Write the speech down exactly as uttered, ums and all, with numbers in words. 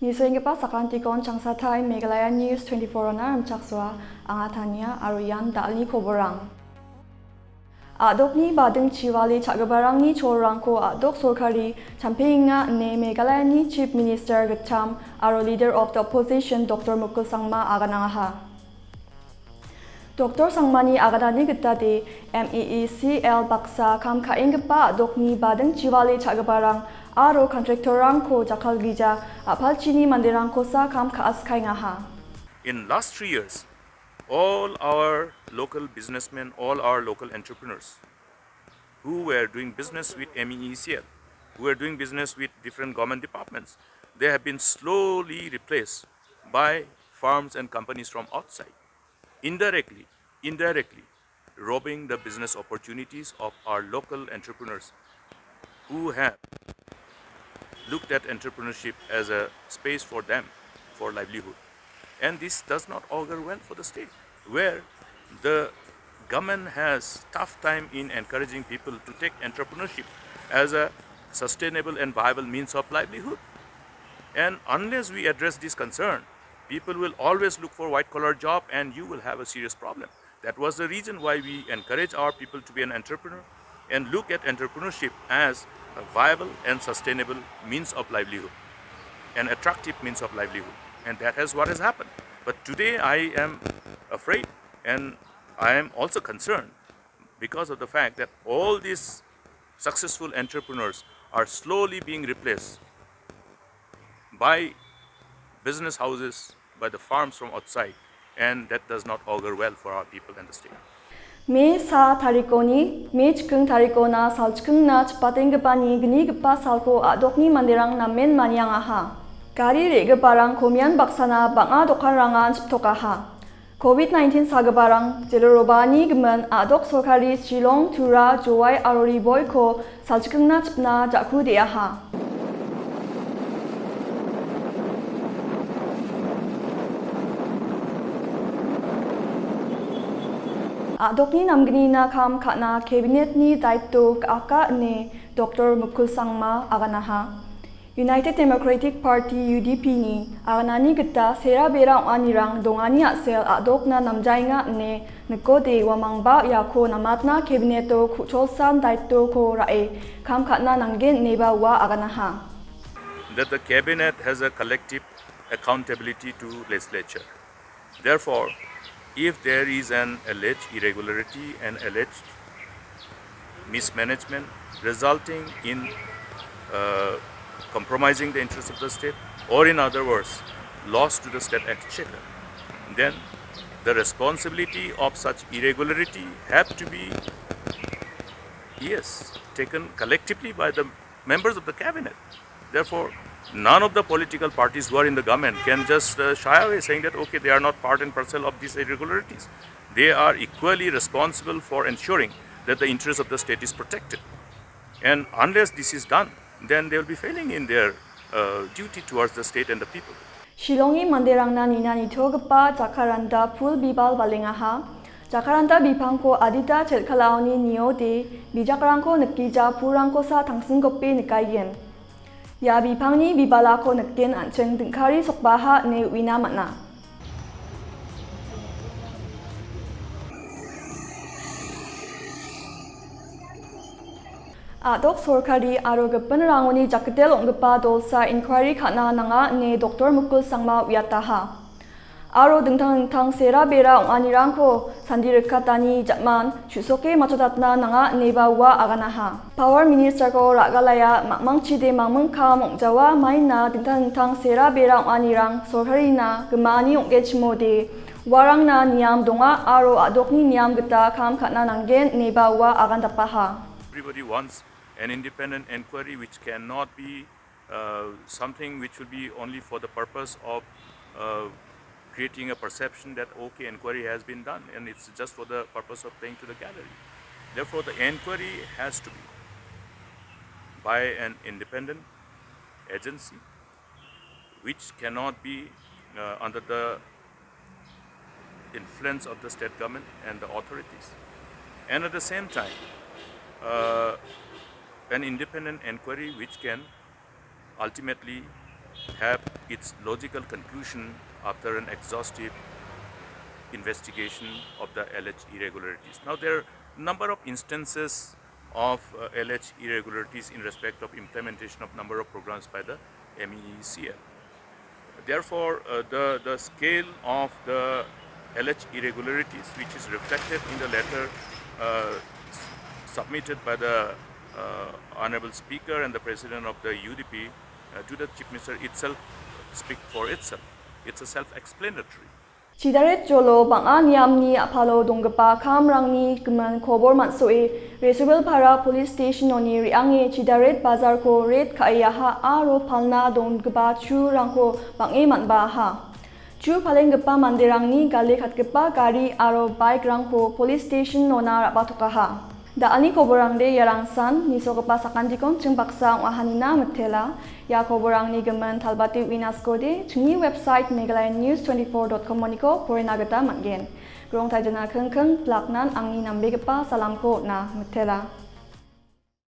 Nisoenggipa sakantikon Changsatai Meghalaya News twenty-four-ona rimchaksoa, anga Tania aro ian da·alni koborang. A·dokni bading chiwale cha·giparangni cholrangko a·dok sorkari champeenga ine Meghalayani Chief Minister gitcham aro Leader of the Opposition Doctor Mukul Sangma aganangaha. Doctor Sangmani aganani gitade M E E C L baksa kam ka·enggipa a·dokni bading chiwale cha·giparang aro kontraktorrangko jakkalgija a·palchini manderangkosa kam ka·askaengaha. In last three years, all our local businessmen, all our local entrepreneurs who were doing business with M E E C L, who were doing business with different government departments, they have been slowly replaced by firms and companies from outside, indirectly, indirectly robbing the business opportunities of our local entrepreneurs who have looked at entrepreneurship as a space for them for livelihood. And this does not augur well for the state, where the government has tough time in encouraging people to take entrepreneurship as a sustainable and viable means of livelihood. And unless we address this concern, people will always look for white collar job and you will have a serious problem. That was the reason why we encourage our people to be an entrepreneur and look at entrepreneurship as a viable and sustainable means of livelihood, an attractive means of livelihood. And that is what has happened. But today I am afraid and I am also concerned because of the fact that all these successful entrepreneurs are slowly being replaced by business houses, by the firms from outside, and that does not augur well for our people and the state. Me sa tarikoni, me chiking tarikona salchikingna chipatenggipani gnigipa salko a·dokni manderang namen maniangaha. Gari re·giparang komian baksana bang·a dokanrangan chiptokaha. Covid nineteen sagiparang jelo robani gimin a·dok sorkari Shillong, Tura, Jowai aro Riboiko salchikingna chipna ja·ku de·aha. A·dokni namgnina kam ka·na cabinet-ni daitto ka·aka ine Doctor Mukul Sangma aganaha. United Democratic Party, U D P-ni aganani gita sera bera ong·anirang dongani a·sel a·dokna namjaenga ine nikode uamangba iako namatna cabinet-o ku·cholsan daitto-ko ra·e kam ka·na nanggen ineba ua aganaha. That the cabinet has a collective accountability to legislature. Therefore, if there is an alleged irregularity and alleged mismanagement resulting in, uh, compromising the interests of the state, or in other words, loss to the state exchequer, then the responsibility of such irregularity have to be, yes, taken collectively by the members of the cabinet. Therefore, none of the political parties who are in the government can just, uh, shy away saying that, okay, they are not part and parcel of these irregularities. They are equally responsible for ensuring that the interest of the state is protected. And unless this is done, then they will be failing in their, uh, duty towards the state and the people. Shillongni manderangna nina nitogipa jakaranda pul bibal balengaha. Jakaranda bipangko adita chel·kalaoni niode bijakrangko nikgija pulrangkosa tangsimgope nikaigen. Ia bipangni bibalako niken an·ching dingkari sokbaha ine uina man·a. A·dok sorkari aro gipinrangoni jakkitel ong·gipa dolsa inquiry ka·na nanga ine Doktor Mukul Sangma uiataha. Aro dingtang dingtang sera bera ong·anirangko sandi rikatani ja·man chu·soke matchotatna nanga ineba ua aganaha. Power Ministerko ra·galaia mangmangchide mangming kam ong·jawa maina dingtang dingtang sera bera ong·anirang sorkarina gimani ong·genchimode uarangna niam donga aro a·dokni niam gita kam ka·na nanggen ineba ua agandapaha. Everybody wants an independent inquiry which cannot be, uh, something which will be only for the purpose of, uh, creating a perception that, okay, inquiry has been done and it's just for the purpose of playing to the gallery. Therefore, the inquiry has to be by an independent agency which cannot be, uh, under the influence of the state government and the authorities. And at the same time, uh, an independent inquiry which can ultimately have its logical conclusion after an exhaustive investigation of the alleged irregularities. Now, there are number of instances of uh, alleged irregularities in respect of implementation of number of programs by the M E E C L. Therefore, uh, the, the scale of the alleged irregularities, which is reflected in the letter uh, s- submitted by the uh, Honorable Speaker and the President of the U D P uh, to the Chief Minister itself, speak for itself. It's a self-explanatory. Chidarit jolo bang·a niamni a·palo donggipa kamrangni gimin kobor man·soe Resubil Para Police Station-oni re·ange Chidarit bazarko ret ka·e aha aro palna donggipa churangko bang·e man·ba aha. Chu palenggipa manderangni gale katgipa gari aro bike-rangko Police Station-ona ra·batokaha. Da·alni koborangde iarangsan nisogipa sakantikon ching baksa ong·ahanina mitela. Ia koborangni gimin talbate uinaskode chingni website meghalaya news twenty-four dot com-oniko porena gita man·gen. Grong taijana kingking plaknan angni nambegipa salamko on·a mitela.